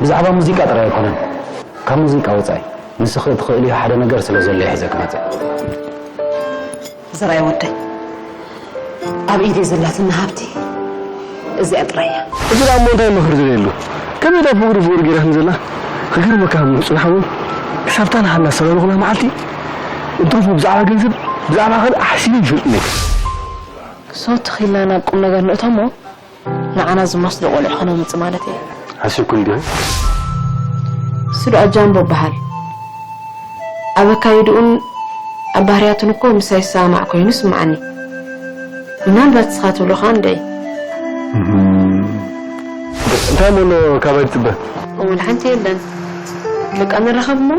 ብዛዕባ ሙዚቃ ጥራይ ኣይኮነን፣ ካብ ሙዚቃ ወጻኢ ንስኺ እትኽእልዮ ሓደ ነገር ስለ ዘሎ እየ ሒዘ ክመጽእ። ዘርኣይ ወደይ፣ ኣብ ኢደይ ዘላትና ሃብቲ እዚኣ ጥራይ እያ። እዚ ደኣ እሞ እንታይ ምኽሪ ዝደልየሉ? ከመይ ደኣ ፍቕሪ ፍቕሪ ገይራትኒ ዘላ? ክገርመካ እሞ ጽንሓ እውን ክሳብታ ንሓና ዝሰለምኹላ መዓልቲ እንትርፎ ብዛዕባ ገንዘብ ብዛዕባ ካልእ ሓሲበ ይፈልጥኒ። ሶ ተኺልና ናብ ቁም ነገር ንእቶ እሞ ንዓና ዝመስሉ ቆልዑ ከነምጽእ ማለት እየ። ሓሲብኩሉ ዲኺ? እሱ ደኣ ጃምቦ በሃል። ኣብ ኣካይድኡን ኣብ ባህርያቱን እኮ ምሳይ ዝሰማማዕ ኮይኑ ይስምዓኒ። ምናልባት ንስኻ ትብሎ ኸኣ እንድዒ። እም። እንታይ እሞ ኣሎ ካባይ ትጽበ? ወላ ሓንቲ የለን። በቃ ንራኸብ እሞ፣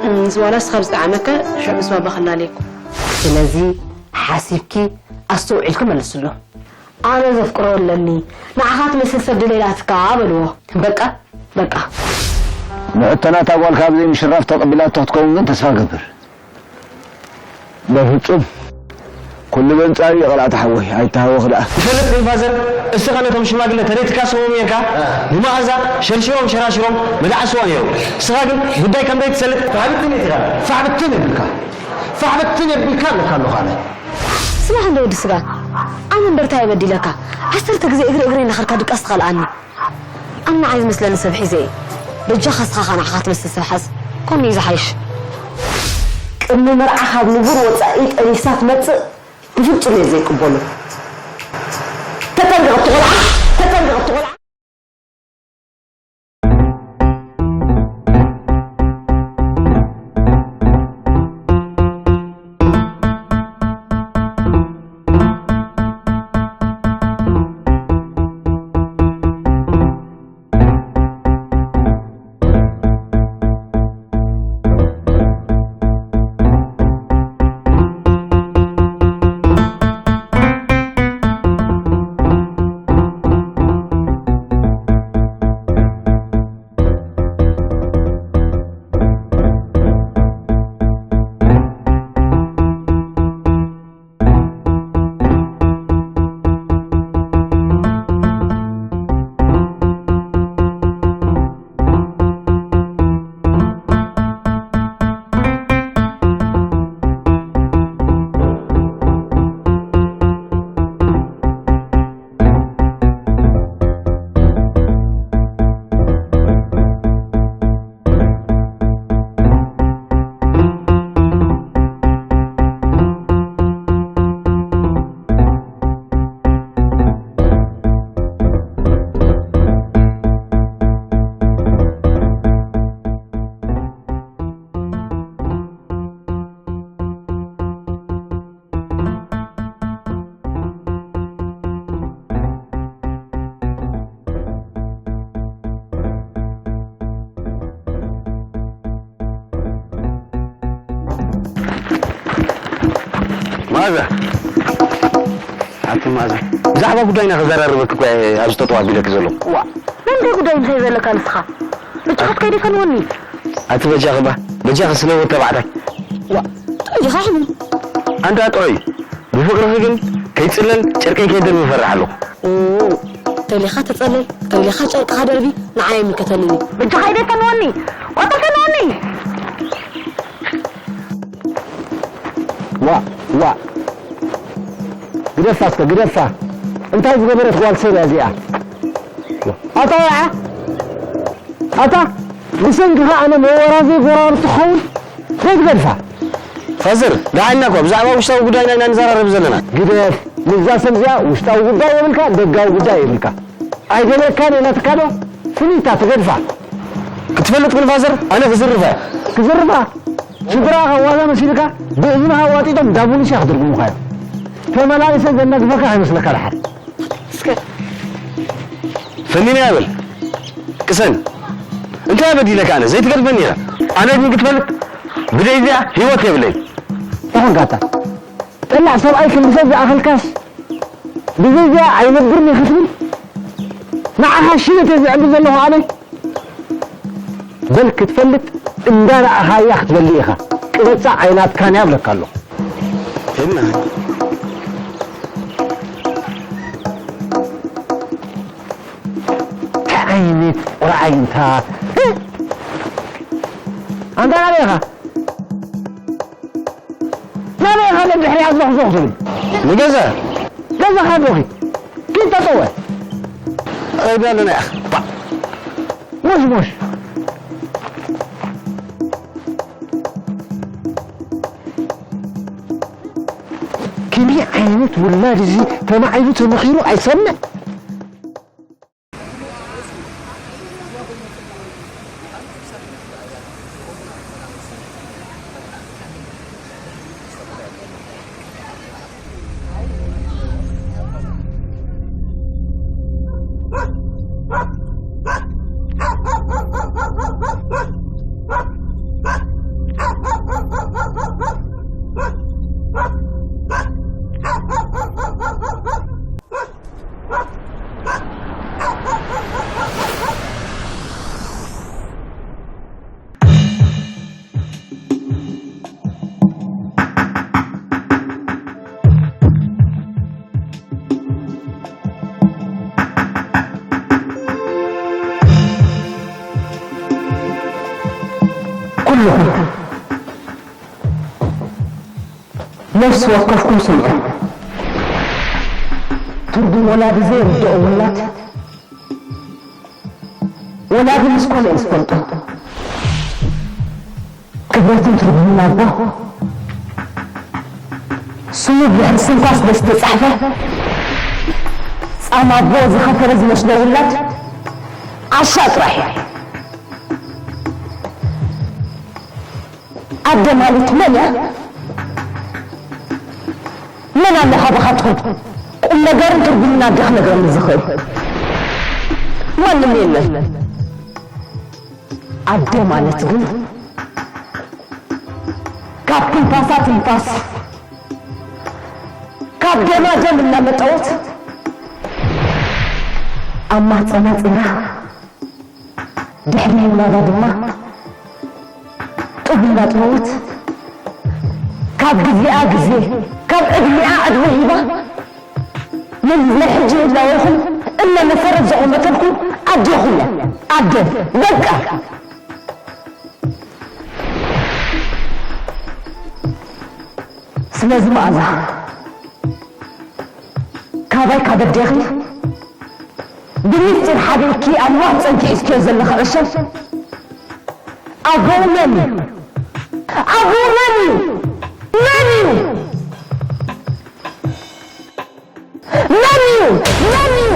እም፣ ዝዋላ ንስኻ ብዝጠዓመካ ሽዑ ምስ ባባ ክላለየኩም። ስለዚ ሓሲብኪ ኣስተውዒልኪ መልስሉ። ኣነ ዘፍቅሮ ኣለኒ፣ ንዓኻ ትመስል ሰብ ድሌላትካ በልዎ። በቃ፣ በቃ። ንሕቶ ናታ ጓል ካብ ዘይምሽራፍ ተቐቢላቶ ክትከውን ግን ተስፋ እገብር። በፍጹም። ኩሉ በንጻሩ እዩ፣ ቀላዕቲ ሓወይ፣ ኣይተሃወኽ ደኣ። ይፈልጥ ግን ፋዘር፣ እስኻ ነቶም ሽማግለ ተደይትካስዎም ኔርካ፣ እ። ንመኣዛ ሸርሽሮም ሸራሽሮም መዳዕስዋ ነይሩ። እስኻ ግን ጉዳይ ከም ዘይትሰልጥ ፋሕ ብትን ኢኻ። ፋሕ ብትን የብልካ። ፋሕ ብትን የብልካ ኣለካ ኣለኹ ኣነ። ስማዕ እንዶ ወዲ ስጋ፣ ኣነ እምበር እንታይ በዲለካ? ዓሰርተ ግዜ እግሪ እግሪ እናኸድካ ድቃስ ትኸልኣኒ። ኣነ ንዓይ ዝመስለኒ ሰብ ሒዘ እየ። በጃኻ እስኻ ኸኣ ንዓኻ ትመስል ሰብ ሓዝ። ከምኡ እዩ ዝሓይሽ። ቅድሚ መርዓ ካብ ንቡር ወጻኢ ጠኒሳ ትመጽእ ብፍጹም እየ ዘይቅበሎ። ተጠንቀቕ እቲ ቆልዓ፣ ተጠንቀቕ እቲ ቆልዓ። መኣዛ፣ ሓንቲ መኣዛ፣ ብዛዕባ ጉዳይና ክዘራርበኪ እኮ እየ ኣብዚ ጠጠው ኣቢለኪ ዘለኹ። ዋ፣ ናይ እንታይ ጉዳይ እንታይ ዘለካ ንስኻ? ብቻ ክትከይዲ ከንወኒ። ኣቲ በጃኺ ባ፣ በጃኺ ስለ ወዲ ተባዕታይ። ዋ፣ ጥዑይ ዲኻ ሕሙም? ኣንታ ጥዑይ፣ ብፍቕርኺ ግን ከይጽለል ጨርቀይ ከይደርቢ እፈርሕ ኣለኹ። ኦ፣ ተሊኻ ተጸለል፣ ተሊኻ ጨርቅኻ ደርቢ፣ ንዓይ ኣይምልከተንን እዩ። በጃኻ ኢደይ ከንወኒ፣ ቆጠር ከንወኒ። ዋ፣ ዋ። ግደፋ እስከ፣ ግደፋ። እንታይ ዝገበረት ጓል ሰብ እያ እዚኣ? ኣታ ወልዓ! ኣታ፣ ብሰንክኻ ኣነ መወራዘይ ጎራብቲ ክኸውን ዘይትገድፋ። ፋዘር፣ ደሓንና እኳ ብዛዕባ ውሽጣዊ ጉዳይና ኢና ንዘራረብ ዘለና። ግደፍ፣ ምስዛ ሰብ እዚኣ ውሽጣዊ ጉዳይ የብልካ፣ ደጋዊ ጉዳይ የብልካ። ኣይገለካን እየ ናትካ ዶ? ፍኒታ ትገድፋ። ክትፈልጥ ግን ፋዘር፣ ኣነ ክዝርፋ። ክዝርፋ? ሽግራ ዋዛ መሲልካ ብእዝንኻ ዋጢጦም ዳቡሉስ እያ ክድርጉሙኻ እዮም። ተመላሊሰ ዘናግፈካ ኣይመስለካ ደሓር። እስከ ፈኒና ይበል። ቅሰን። እንታይ በዲለካ ኣነ? ዘይትገድፈኒ ኢኻ። ኣነ ግን ክትፈልጥ ብዘይ እዚኣ ህይወት የብለይ። ይኹን ካታ። ጠላዕ ሰብኣይ ክንዲ ሰብ ዝኣኸልካስ ብዘይ እዚኣ ኣይነብርን እየ ክትብል? ንዓኻ ሽበት እየ ዝዕብድ ዘለኹ ኣነ። በል ክትፈልጥ እንዳረኣኻያ ክትበሊ ኢኻ። ቅበጻ ኣይናትካን እያ እብለካ ኣለኹ። ሄድና። እንታይ ዓይነት ቁርዓይ እንታ። ኣንታ ናበይ ኢኻ? ናበይ ኢኻ ደድሕሪኣ ዞኽዞኽ ትብል? ንገዛ። ገዛኻ ዶ ኺድ? ኪድ ተጠወ። ኸይዳ ኣለና ኢኻ። ሞሽ ሞሽ። ከመይ ዓይነት ውላድ እዚ ተማዒሩ ተመኺሩ ኣይሰምዕ። ኩልኹም ነፍሲ ወከፍኩም ስምዑ። ትርጉም ወላዲ ዘይርድኦ ውላድ ወላዲ ምስ ኮነ እዩ ዝፈልጦ። ክብረትን ትርጉምን ኣቦ ስሙ ብድሕሪ ስንኳ ስለ ዝተጻሕፈ፣ ጻማ ኣቦ ዝኸፈረ ዝመስሎ ውላድ ዓሻ ጥራሕ እዩ። ኣደ ማለት መን እያ? መን ኣሎ ካባኻትኩም ቁም ነገርን ትርጉምን ኣደ ክነግረኒ ዝኽእል? ማንም የለን። ኣደ ማለት ግን ካብ ትንፋሳ ትንፋስ፣ ካብ ደማ ደም እናመጠወት ኣብ ማህፀና ፂራ፣ ድሕሪ ምውላዳ ድማ ጡብ እናጥበወት፣ ካብ ግዜኣ ግዜ፣ ካብ ዕድሚኣ ዕድመ ሂባ፣ ነዚ ናይ ሕጂ ህላዌኹም እምነ መሰረት ዘቖመተልኩም ኣዴኹም እያ። ኣደ፣ በቃ። ስለዚ መኣዛ፣ ካባይ ካብ ኣዴኺ ብሚስጢር ሓቢእኪ ኣብ ማህፀንኪ ሒዝክዮ ዘለኺ ዕሸል ኣቦኡ መን እዩ? ኣቦኡ መን እዩ? መን እዩ? መን እዩ? መን እዩ?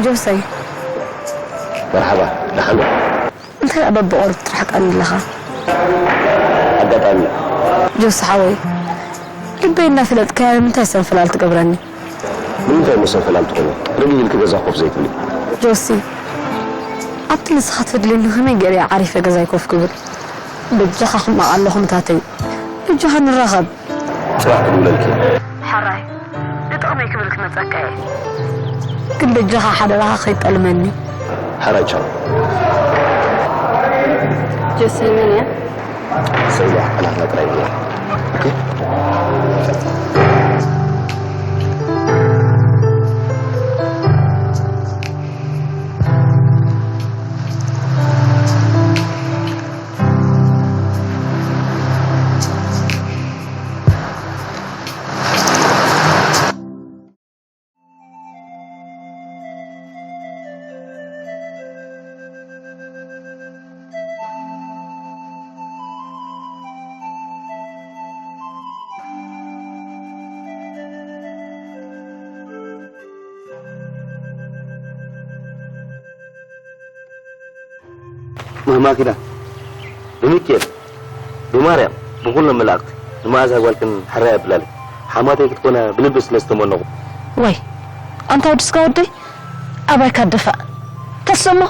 ጆሰይ፣ መርሓባ፣ ደሓን ዶ? እንታይ ደኣ በብቑሩብ ትርሕቀኒ ኣለኻ? ኣጋጣሚ። ጆሲ ሓወይ፣ ልበይ እናፈለጥካያ ንምንታይ ሰንፈላል ትገብረኒ? ንምንታይ እሞ ሰንፈላል ትኾኒ? ርግእ ኢልኪ ገዛ ኮፍ ዘይትብሊ? ጆሲ፣ ኣብቲ ንስኻ ትደልየኒ ከመይ ገይረ እየ ዓሪፈ ገዛይ ኮፍ ክብል? በጃኻ ክማቕ ኣለኹ ምታተይ። በጃኻ ንራኸብ። ጽባሕ ክድውለልኪ እየ። ሕራይ፣ ንጥቕመይ ክብል ክመጸካ እየ። ግን በጃኻ ሓደራኻ ከይጠልመኒ። ሕራይ ቻው። ጆሲ መን እያ? ሰብያ ኣላትና ጥራይ እያ። ኦኬ? ማማ ኪዳን፣ ብሚካኤል፣ ብማርያም፣ ብኹሎም መላእኽቲ፣ ንመኣዛ ጓልክን ሕራይ ኣብላለይ። ሓማተይ ክትኮና ብልቢ ስለ ዝተመነኹ። ወይ ኣንታ ወዲ ስጋ ወደይ፣ ኣባይካ ድፋእ። ተስእሞ፣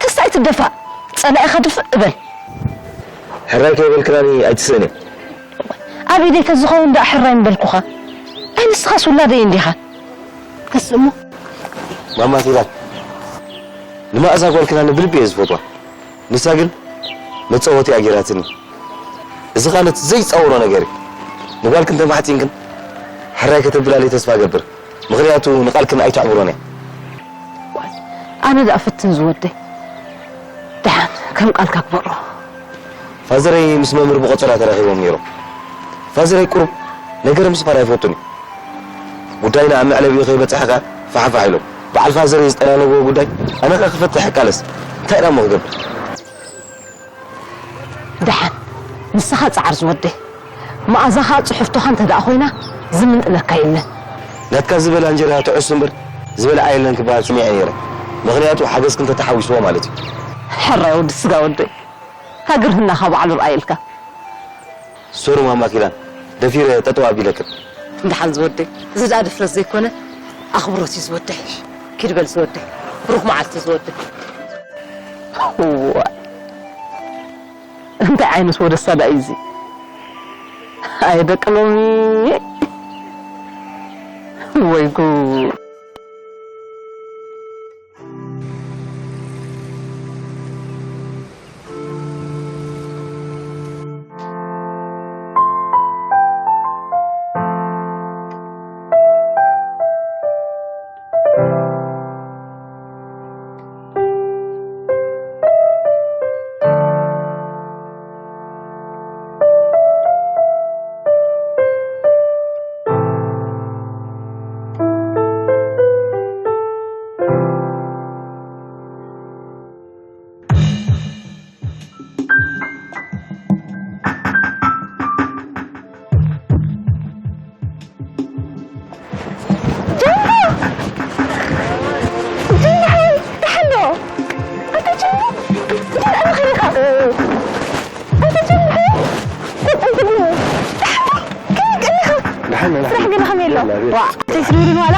ተስታይ ትደፋእ፣ ጸላኢኻ ድፍእ እበል። ሕራይ ከይበልክናኒ ኣይትስእን እየ። ኣብ ኢደይ ተዝኸውን ደኣ ሕራይ ምበልኩኻ። ኣይ ንስኻስ ውላደይ እንዲኻ። ተስእሞ። ማማ ኪዳን፣ ንመኣዛ ጓልክናኒ ብልቢ እየ ዝፈትዋ። ንሳ ግን መጻወቲ እያ ገይራትኒ። እዚ ቃለት ዘይጻወሮ ነገር እዩ። ንጓልክን ተማሕጺንክን ሕራይ ከተብላለይ ተስፋ እገብር። ምኽንያቱ ንቃልክን ኣይተዕብሮን እያ። ኣነ ደኣ ፍትን ዝወደይ። ደሓን ከም ቃልካ ግበሮ። ፋዘረይ ምስ መምህር ብቆጸራ ተራኺቦም ነይሮም። ፋዘረይ ቁሩብ ነገር ምስፋር ኣይፈቱን እዩ። ጉዳይና ኣብ መዕለቢኡ ከይበጽሐ ከኣ ፋሕፋሕ ኢሎም። በዓል ፋዘረይ ዝጠላለብዎ ጉዳይ ኣነ ከኣ ክፈትሕ እቃለስ እንታይ ደኣ እሞ ክገብር? ደሓን ንስኻ ጻዓር ዝወደይ። መኣዛ ኸኣ ጽሕፍቶኻ እንተ ደኣ ኮይና ዝምንጥለካ የለን። ናትካ ዝበላ እንጀራ ትዕሱ እምበር ዝበልዓ የለን ክበሃል ስሚዐ ነይረ። ምኽንያቱ ሓገዝክን ተተሓዊስዎ ማለት እዩ። ሕራይ ወዲ ስጋ ወደይ። ሃገር ህናኻ ባዕሉ ርኣየልካ። ሶሪ ማማ ኪዳን፣ ደፊረ ጠጠው ኣቢለክን። ደሓን ዝወደይ፣ እዚ ደኣ ድፍረት ዘይኮነ ኣኽብሮት እዩ ዝወደይ። ኪድ በል ዝወደይ፣ ብሩኽ መዓልቲ ዝወደይ። እዋይ፣ እንታይ ዓይነት ወደሳ ደኣ እዩ እዚ? ኣየ ደቂ ሎሚ፣ ወይ ጉድ። ደሓን፣ ደሓን። ስራሕ ገለ ከመይ ኣሎ? ዋ፣ ተይትብልን ዋላ?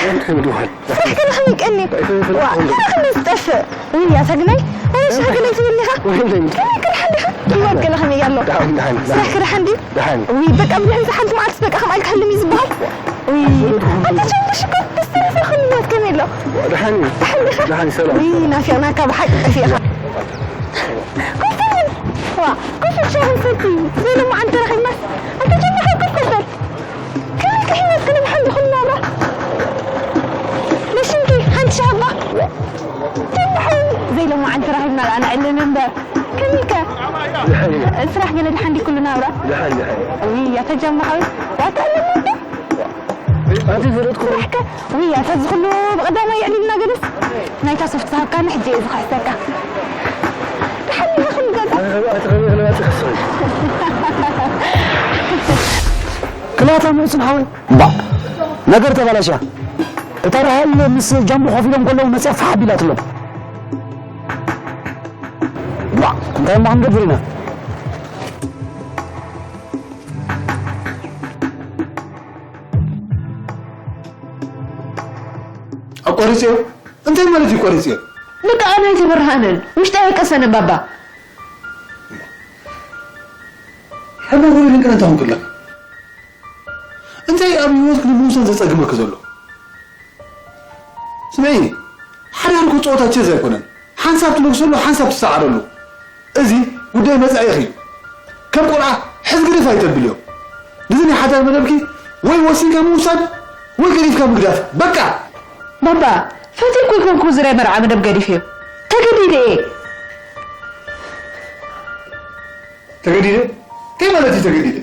እንታይ ምድዋል? ስራሕ ገለ ከመይ ቀኒ? እንታይ ምድዋል? ዋ፣ እንታይ ከምዚ ዝጠፍእ? ውይ፣ ያ ሰግናይ፣ ኣነ ስራሕ ገለ ትብልኒ ኢኻ? ወይ እንታይ ምድዋል? ከመይ ክድሓን ዲኻ? ህይወት ገለ ከመይ ኣሎ? ደሓን፣ ደሓን፣ ደሓን። ስራሕ ክድሓን ድዩ? ደሓን። ውይ፣ በቃ ብድሕሪ ሓንቲ መዓልቲ በቃ ከምኣ ኢልካ ሃልም እዩ ዝበሃል? ውይ፣ ኣታ ቸንድሽ እኮ ደስ ትብል ኢኻ፣ ህይወት ከመይ ኣሎ? ደሓን እዩ። ደሓን ዲኻ? ደሓን፣ ሰላም። ውይ፣ ናፊቕናካ ብሓቂ ጠፊእኻ። ኮፍ በል። ዋ፣ ኮፍ በል ሻሂ ሰቲ። ዘይሎማዓንቲ ተረኺብናስ። ኣታ ጀማዓ ኮፍ በል። ከመይ ከ ህይወት ክነምሓ እንዲ ኩሉ ናብራ? ለሽንኪ ሓንቲ ሻሂ እባ። ጀማዓ ዘይሎማዓንቲ ተረኺብና ደኣ ንዕልል እምበር። ከመይ ከ? ስራሕ ገለ ደሓን ድዩ ኩሉ ናብራ? ደሓን፣ ደሓን። ውይ፣ ኣታ ጀማዓ ወይ። ዋታ ኣለና እንዶ? ኣንቲ ዝረጥኩ ስራሕከ ውይ፣ ኣታ እዚ ኩሉ ብቐዳማይ የዕሊልና ገለስ ናይታ ሶፍት ዝሃብካኒ ሕጂ እየ ዝኽሕሰካ። ደሓን ዲኻ ኩሉ ገዛ? ኣቲ ኸመይ ክለዋጢ ክስሪ? ክላታ ምእሱን ሓወይ። ባ፣ ነገር ተባላሻ። እታ ራሄል ምስ ጃምቦ ኮፍ ኢሎም ከለዉ መፅያ ፋሕ ኣቢላትሎም። ዋ፣ እንታይ እሞ ክንገብር ኢና? ኣቋሪፅዮ? እንታይ ማለት እዩ ቆሪፅዮ? በቃ ኣነ ኣይተበርሃንን፣ ውሽጠይ ኣይቀሰንን ባባ። ሕማቕ ወይ ድንቅና እንታይ ኾንክላ? እንታይ ኣብ ህይወትክ ንምውሳን ዘጸግመክ ዘሎ? ስምዒ፣ ሓዳር እኮ ጸወታ ቸዝ ኣይኮነን። ሓንሳብ ትነግሰሉ፣ ሓንሳብ ትሰዓረሉ። እዚ ጉዳይ መጻኢኺ እዩ። ከም ቆልዓ ሕዝግርፍ ኣይተብልዮ። ነዚ ናይ ሓዳር መደብኪ ወይ ወሲንካ ምውሳድ ወይ ገዲፍካ ምግዳፍ። በቃ! ባባ፣ ፈትየኩ ኣይኮንኩ ዝረ መርዓ መደብ ገዲፍዮ። ተገዲደ እየ። ተገዲደ? እንታይ ማለት እዩ ተገዲደ?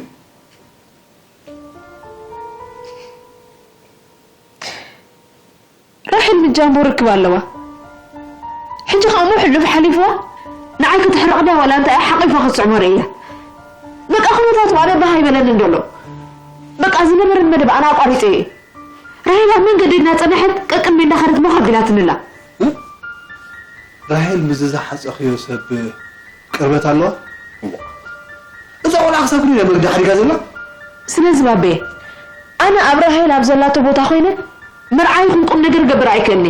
ራሄል ምስ ጃምቦ ርክብ ኣለዋ። ሕጂ ኸኣ እሞ ሕሉፍ ሓሊፍዋ ንዓይ ከተሕርቕ ድያ ዋላ እንታይ ሓቒፋ ክትስዕሞ ርእያ። በቃ ኩነታቱ ኣነ ባህ ኣይበለንን ዘሎ። በቃ ዝነበረን መደብ ኣነ ኣቋሪጸ እየ። ራሄል ኣብ መንገዲ እናጸንሐት ቀቅድሚ እናኸደት ሞኽ ኣቢላትኒ ኣላ። እ? ራሄል ምስ ዝሓጸኽዮ ሰብ ቅርበት ኣለዋ? እዋ። እዛ ቆልዓ ክሳብ ክንደይ እያ መግዲ ሓዲጋ ዘላ? ስለዚ ባቤ፣ ኣነ ኣብ ራሄል ኣብ ዘላቶ ቦታ ኮይነ መርዓ ይኹን ቁም ነገር ገብር ኣይክእልኒ።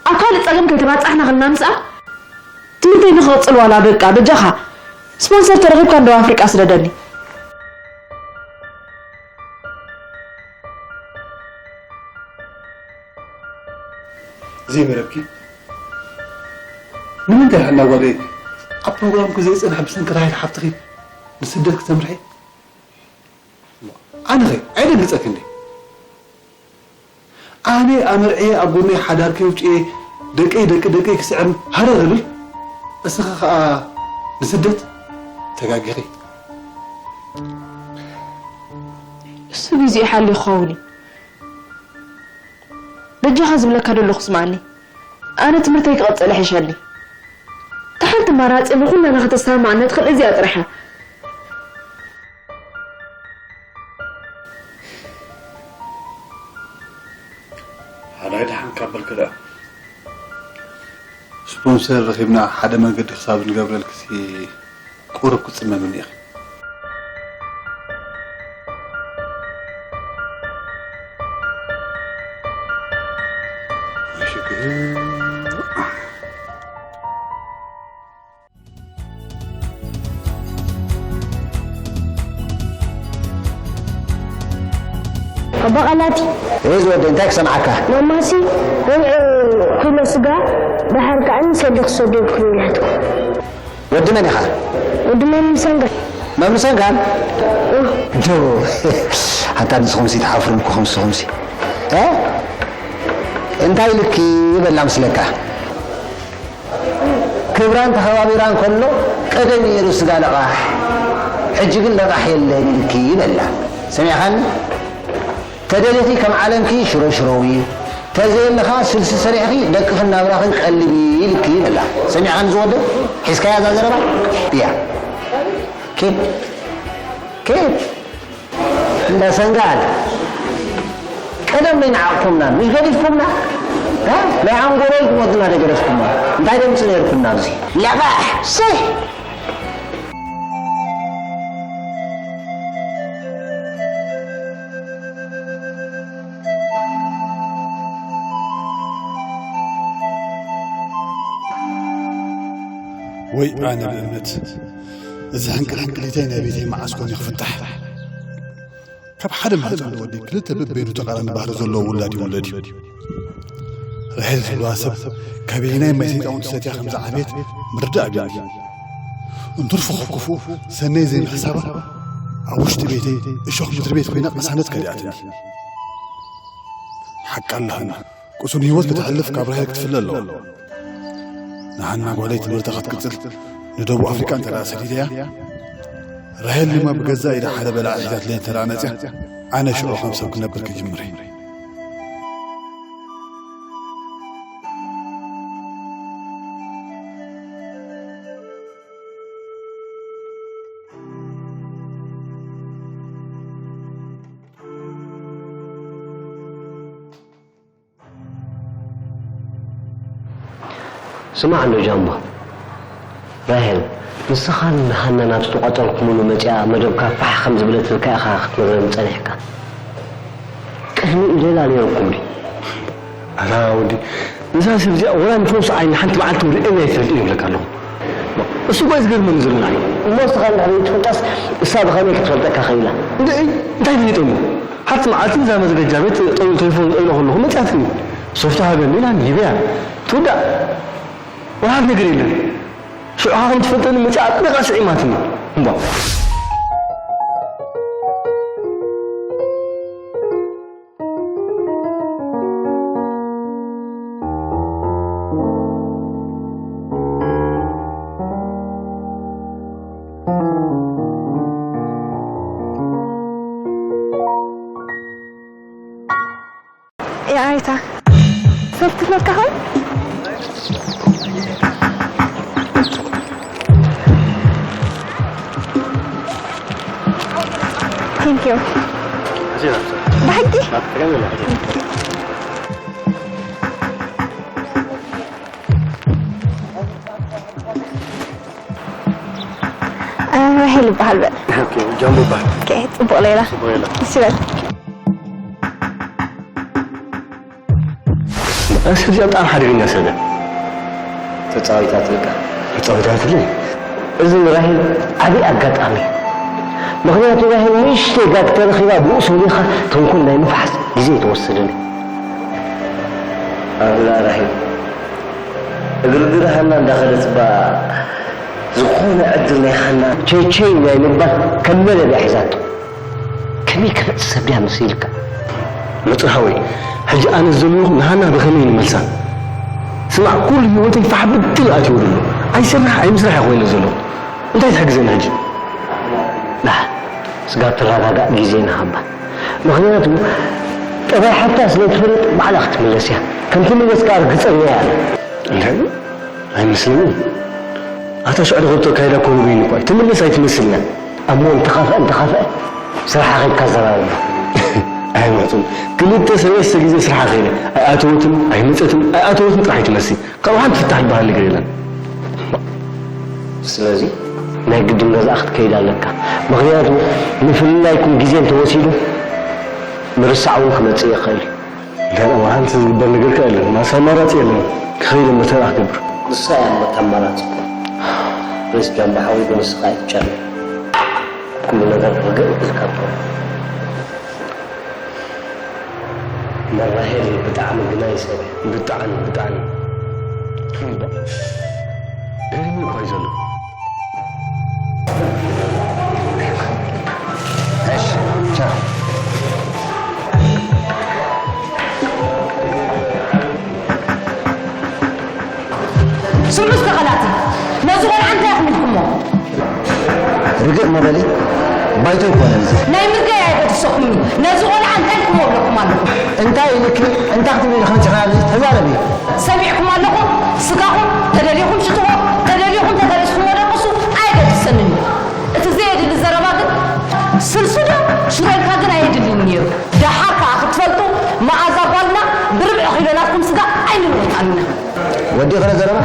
ኣብ ካልእ ጸገም ከይተባጻሕና ከለና ምስኣ ትምህርተይ ንኽቕጽል ዋላ በቃ በጃኻ ስፖንሰር ተረኺብካ ንደቡብ ኣፍሪቃ ስደደኒ። ዘይመረብኪ? ንምንታይ ሃላ ጓለይ ኣብ ፕሮግራምኪ ዘይጸንሐ ብሰንኪ ራሄል ሓፍትኺ ንስደት ክተምርሒ? ኣነኸ ኣይደንግጸክን ድየ? ኣነ ኣመርዕየ ኣብ ጎነይ ሓዳርከይ ውጽኤ ደቀይ ደቂ ደቀይ ክስዕም ሃረር እብል፣ እስኺ ኸኣ ንስደት ተጋጊኺ። እሱ ግዜኡ ሓልዩ ክኸውን እዩ። በጃኻ ዝብለካ ዘለኹ ስምዓኒ። ኣነ ትምህርተይ ክቕጽል ይሕሸኒ። እታ ሓንቲ ኣማራጺ ንኹልና ንኽተሰማማዓና ትኽእል እዚኣ ጥራሕ እያ። ሓዳይ ደሓን ካብ በልኪ ደኣ። ስፖንሰር ረኺብና ሓደ መንገዲ ክሳብ ንገብረልክሲ ቁሩብ ክትጽመምኒ ኢኺ። ኣባ ቃላቲ። እህ ዝወደ እንታይ ክሰምዓካ? ማማሲ ወይ ኪሎ ስጋ ደሓር ከዓ ንሰዲ ክሰዶ ክብላትኩም። ወዲ መን ኢኻ? ወዲ መምሰንጋ። መምሰንጋን? ዶ ኣንታ ንስኹምሲ ትሓፍሩ እኮ ከምስኹምሲ። እ? እንታይ ልኪ ይበላ ምስለካ? ክብራን ተኸባቢራን ከሎ ቀደም እዩ ነይሩ ስጋ ለቓሕ፣ ሕጂ ግን ለቓሕ የለን ኢልኪ ይበላ። ሰሚዕኻኒ? ተደሊኺ ከም ዓለምኪ ሽሮ ሽሮዊ፣ ተዘየለኻ ስልሲ ሰሪሕኺ ደቅኽን ናብራኽን ቀልቢ ኢልኪ ይበላ። ሰሚዕኻኒ ዝወደ? ሒዝካያ እዛ ዘረባ? እያ። ኬድ። ኬድ። እንዳ ሰንጋል ቀደም ናይ ንዓቕኩምና፣ ምሽ ገዲፍኩምና? እ? ናይ ኣንጎሎ ይትወድና ደገደፍኩምና። እንታይ ደምፂ ነይርኩምና ኣብዚ? ለቓሕ! ስሕ! ወይ ኣነ ብእምነት፣ እዚ ሕንቅልሕንቅሊተይ ናይ ቤተይ መዓስ ኮን እዩ ክፍታሕ? ካብ ሓደ ማህፀን ዝወዲ ክልተ በበይኑ ተቓራኒ ባህሪ ዘለዎ ውላድ ይውለድ እዩ። ራሄል ዝብልዋ ሰብ ካበየናይ ማይ ሰይጣውንቲ ሰትያ ከም ዝዓበየት ምርዳእ ኣብዩኒ። እንትርፎ ክፉ ሰነይ ዘይምሕሳባ ኣብ ውሽጢ ቤተይ እሾኽ ምድሪ ቤት ኮይና ቅሳነት ከሊኣትኒ። ሓቃ ኣለኽን። ቅሱን ህይወት ከተሕልፍ ካብ ራሄል ክትፍለ ኣለዋ። ንሃና ጓለይ ትምህርታ ክትቅጽል ንደቡብ ኣፍሪቃ እንተ ደኣ ሰዲደያ፣ ራሄል ድማ ብገዛእ ኢዳ ሓደ በላዒ ሒዛትለይ እንተ ደኣ መጽያ፣ ኣነ ሽዑ ከም ሰብ ክነብር ክጅምር እየ። ስማዕ እንዶ ጃምቦ፣ ራሄል፣ ንስኻን ሃናን ኣብቲ ዝቋጸርኩምሉ መጺኣ መደብካ ፋሕ ከም ዝበለትልካ ኢኻ ክትነግረኒ ጸኒሕካ። ቅድሚኡ ሌላ ነይሩኩም ድዩ? ኣታ ወዲ፣ እዛ ሰብ እዚኣ ወላ ንፈውሲ ዓይኒ ሓንቲ መዓልቲ እውን ርእየኒ ኣይትፈልጥን እየ ይብለካ ኣለኹ። እሱ እኳ እዩ ዝገርመኒ ዘሎ ንዓይ። እሞ ንስኻ እንድሕር ዘይትፈልጣስ እሳ ብኸመይ ክትፈልጠካ ኽኢላ? እንደ-፣ እንታይ ፈሊጠ እሞ? ሓንቲ መዓልቲ እዛ መዘገጃ ቤት ጠ-፣ ቴሌፎን ጠይሎ ከለኹ መጺኣትኒ። ሶፍቲ ሃበኒ ኢላኒ፣ ሂበያ። ትውዳእ። ወላ ሓደ ነገር የለን። ሽዑ ከም ትፈልጠኒ መጺኣ ኣጥቢቓ ስዒማትኒ። እምቧ። ያ ኣይታ፣ ሰብ ትብለካ ኸም? Thank you። ብሓቂ? ራሄል ይበሃል በል። ኦኬ፣ ጃምቦ ይበሃል። ኦኬ፣ ጽቡቕ ሌላ። ጽቡቕ ሌላ። እሺ በል። እዛ ሰብ እዚኣ ብጣዕሚ ሓደገኛ ሰብ እያ። ተጻዊታትልካ። ተጻዊታትለይ? እዚ ንራሄል ዓቢ ኣጋጣሚ እዩ። ምኽንያቱ ራሄል ንእሽተይ ጋግ ተረኺባ ብኡ ሰሊኻ ተንኮል ናይ ምፍሓስ ግዜ ኣይትወስድን። ኣሉላ ራሄል እግርግር ሃና እንዳኸደት እባ ዝኾነ ዕድል ናይ ሃና ቸይቸይ ናይ ምባል ከም መደብ እያ ሒዛቶ። ከመይ ክብዕቲ ሰብ ድያ መሲልካ? መጥርሃወይ፣ ሕጂ ኣነ ዘለኹ ንሃና ብኸመይ ንመልሳ? ስማዕ፣ ኩሉ ህይወተይ ፋሕ ብትን ኣትይዎ ዘሎ። ኣይስራሕ ኣይምስራሕ እየ ኮይነ ዘለኹ። እንታይ ትሕግዘኒ ሕጂ? ዳሕ፣ ስጋብ ትረጋጋእ ግዜ ንሃባ። ምኽንያቱ፣ ጠባይ ሓፍታ ስለ ትፈልጥ ባዕላ ክትምለስ እያ። ከም ትምለስ ከኣ ርግጸኛ እያ። እንታይ? ኣይመስለንን። ኣታ ሽዑ ዶ ከብቶ ካይዳ ኮኑ በይኑ እኳ ትምለስ ኣይትመስልና። ኣሞ እንተኻፍአ እንተኻፍአ ስራሓ ኸይድካ ዘራርባ። ኣይመጹን። ክልተ ሰለስተ ግዜ ስራሓ ኸይደ። ኣይኣተወትን፣ ኣይመጸትን፣ ኣይኣተወትን ጥራሕ ኣይትመሲ። ካብኡ ሓንቲ ፍታሕ ዝበሃል ነገር የለን። ስለዚ ናይ ግድን ገዛእ ክትከይድ ኣለካ። ምኽንያቱ ምፍልላይኩም ግዜ እንተወሲዱ ምርሳዕ እውን ክመጽእ ይኽእል እዩ። እንታይ ደኣ ሓንቲ ዝግበር ነገር ከ የለን። ማስ ኣማራጺ የለን። ክኸይድ እሞ እንታይ ደኣ ክገብር? ንሳ እያ እሞ እታ ኣማራጺ። ፕሬስ ጃምቦ ሓወይ ንስኻ ኣይትጨነቕ። ኩሉ ነገር ርግእ ኢልካ እሞ። መራሄል ብጣዕሚ ግናይ ሰብ እያ። ብጣዕሚ፣ ብጣዕሚ። እምባ። እርሚ እኮ እዩ ዘሎ። እሺ፣ ቻው። ስምዑ እስከ ቐላቲ፣ ነዚ ቖልዓ እንታይ ኢኹም ኢልኩሞ? ርግእ እሞ በሊ፣ ባይቶ ኣይኮነን እዚ። ናይ ምርጋይ ኣይገድሰኩምን እዩ። ነዚ ቖልዓ እንታይ ኢልኩሞ እብለኩም ኣለኹ? እንታይ ኢልኪ? እንታይ ክትብሊ ኢኺ መጺኺ ኣብዚ? ተዛረቢ። ሰሚዕኩም ኣለኹም? ስጋኹም ተደሊኹም ሽጥዎ፣ ተደሊኹም ተተሪስኩሞ ደቅሱ፣ ኣየገድሰንን እዩ። እቲ ዘየድሊ ዘረባ ግን ስልሱ ዶ ሽሮ ኢልካ ግን ኣየድልይን ነይሩ። ደሓር ከኣ ክትፈልጡ መኣዛ ጓልና ብርብዒ ኪሎ ናትኩም ስጋ ኣይንልውጣን ኢና። ወዲእኺ ዶ ዘረባ?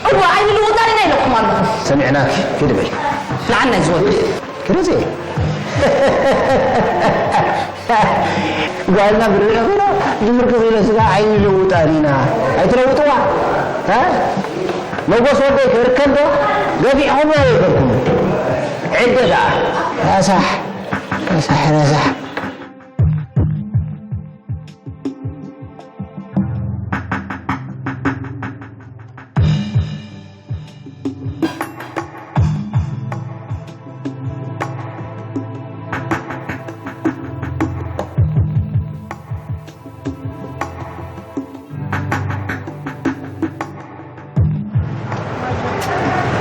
እወ፣ ኣይንልውጣን ኢና ኢለኩም ኣለኹ። ሰሚዕናኪ፣ ኪዲ በይ። ንዓና እዩ ዝወድእ። ክርዚ ጓልና ብርብዒ ኪሎ፣ ብብርኪ ኪሎ ስጋ ኣይንልውጣን ኢና። ኣይትለውጥዋ? እ? መጎስ ወደይ ከርከብ ዶ? ገፊዕኹምና ይገርኩም። ዕደ ደኣ። ረሳሕ፣ ረሳሕ፣ ረሳሕ።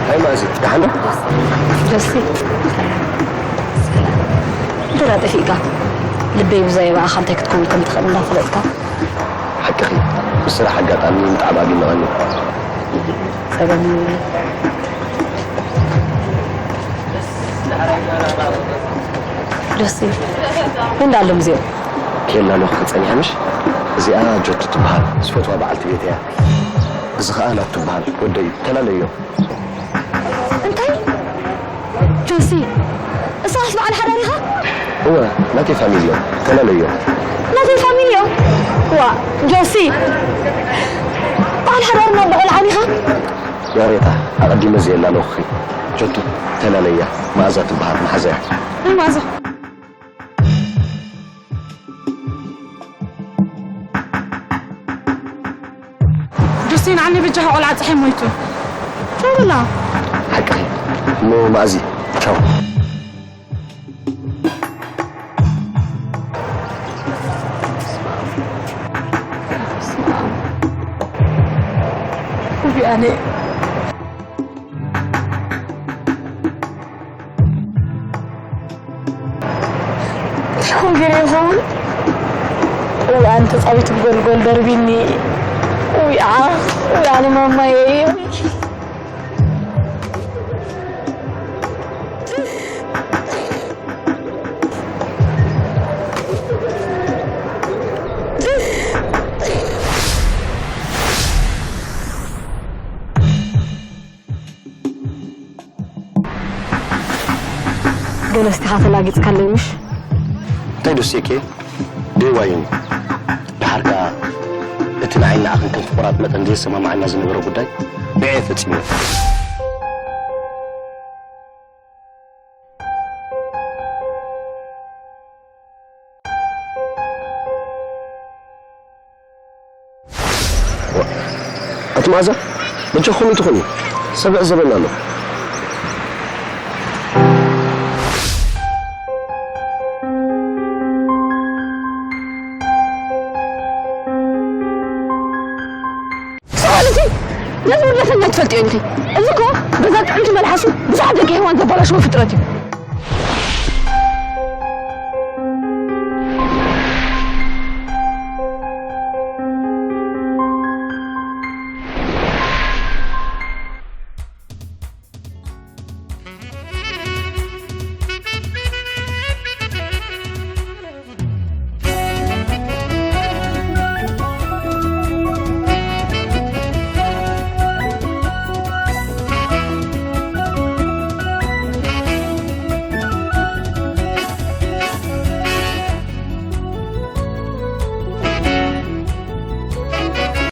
ሃይ ማእዚ፣ ደሓን ዶ? ደሴ፣ ሰላም። ሰላም። እንተ ደኣ ጠፊእካ፣ ልበይ ብዛይ ብኣኻ እንታይ ክትከውን ከም ትኽእል እንዳፈለጥካ። ሓቅኺ፣ ብስራሕ ኣጋጣሚ ምትዓብ ኣግኝኻኒ። ጸገም የብሉን። ደሴ፣ እንዳ ኣሎም እዚኦም። ኬላ ሎኻ ጸኒሓ ምሽ? እዚኣ ጆቱ ትበሃል። ዝፈትዋ በዓልቲ ቤት እያ። እዚ ኸኣ ናቱ በሃል ወደይ እዩ። ተላለዮ። እንታይ ጆሲ፣ እሳስ በዓል ሓዳር ኢኻ? እወ፣ ናተይ ፋሚሊ እዮም። ተላለዮ። ናተይ ፋሚሊ እዮም። ዋ ጆሲ፣ በዓል ሓዳር ናብ በዓል ዓሊኻ? ይቕሬታ፣ ኣቐዲመ ዘየላለኹኺ። ጆቱ፣ ተላለያ። መኣዛ ትበሃል መሓዛያ። ናይ መኣዛ ጆስቲን ዓኒ ብጃኻ ቆልዓ ፀሐይ ሞይቱ። ቻው በላ። ሓቅኺ። እሞ መኣዚ፣ ቻው። ውቢኣነ ሽኮር ገይረ ይኸውን። ወይ ኣነ ተጻቢቱ ብጎልጎል ደርቢኒ። ወይ ዓ ወይ ኣነ ማማየ። ገለ ኣስቲኻ ተላጊጽካለይ ምሽ? እንታይ ዶሴኬ ደይዋይን ደሓር ከኣ እቲ ንዓይ ንዓኽን ከም ፍቑራት መጠን ዘየሰማምዓና ዝነበረ ጉዳይ ብዕየ ፈጺሙ። ኣቲ መኣዛ በጃኹም ይትኹኒ ሰብ ዕዘበና ኣሎ። ማለት እዩ ነዚ ውርደተኛ ትፈልጥዮ ኢኺ። እዚ እኮ በዛ ጥዕምቲ መልሓሱ ብዙሓት ደቂ ሄዋን ዘበላሽዎ ፍጥረት እዩ።